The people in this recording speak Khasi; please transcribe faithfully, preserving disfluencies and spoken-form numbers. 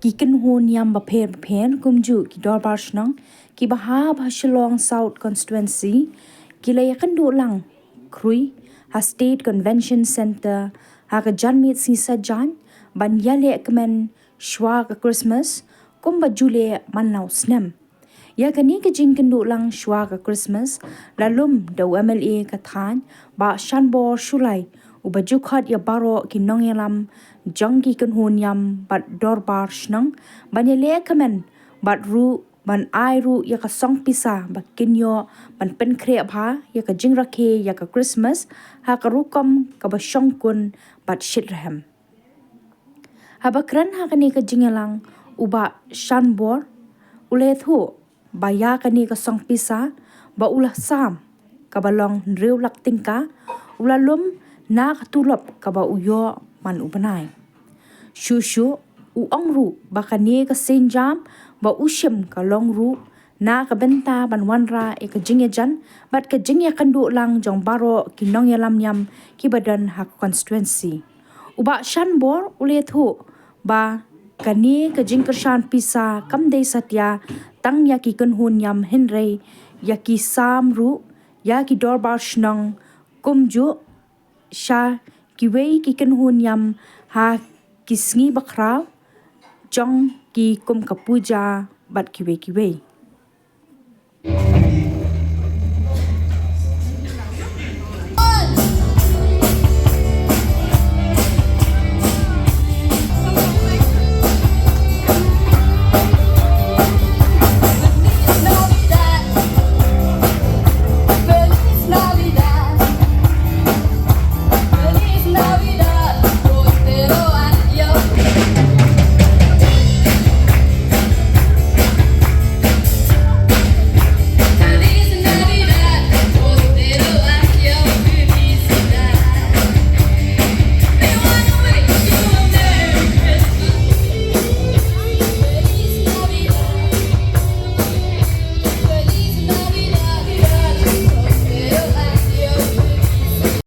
Ki kynhun niam bapher bapher kumjuh ki dorbar shnong kiba hap ha Shillong South Constituency ki la ïakynduh lang khrui ha State Convention Centre ha ka janmiet sngi Saitjaiñ ban ïaleh kmen shuwa ka Christmas kumba ju leh man la u snem. Ïa kane ka jingkynduh lang shuwa ka Christmas la lum da u MLA ka thaiñ, Bah Shanbor Shullai, uba ju khot ïa baroh ki nongïalam jong ki kynhun niam bad dorbar shnong ban ïaleh kmen bad ruh ban ai ruh ïa ka song pisa ba kin ïoh ban pynkhreh bha ïa ka jingrakhe ïa ka Christmas ha ka rukom kaba shongkun bad shitrhem. Haba kren ha kane ka jingïalang, u Bah Shanbor u la ïathuh ba ïa kane ka song pisa ba u la sam kaba long hynriew lak tyngka u la lum na ka tulop kaba u ïoh man u bnai. Shuh shuh u ong ruh ba kane ka sienjam ba u shim ka long ruh na ka bynta ban wanrah ïa ka jingïajan bad ka jingïakynduh lang jong baroh ki nongïalam niam kiba don ha ka constituency. U Bah Shanbor u la ïathuh ba kane ka jingkyrshan pisa kam dei satia tang ïa ki kynhun niam hynrei ïa ki sam ruh, ïa ki dorbar shnong kumjuh sha kiwei ki kynhun niam ha ki sngi bakhraw jong ki kum ka puja bad kiwei kiwei.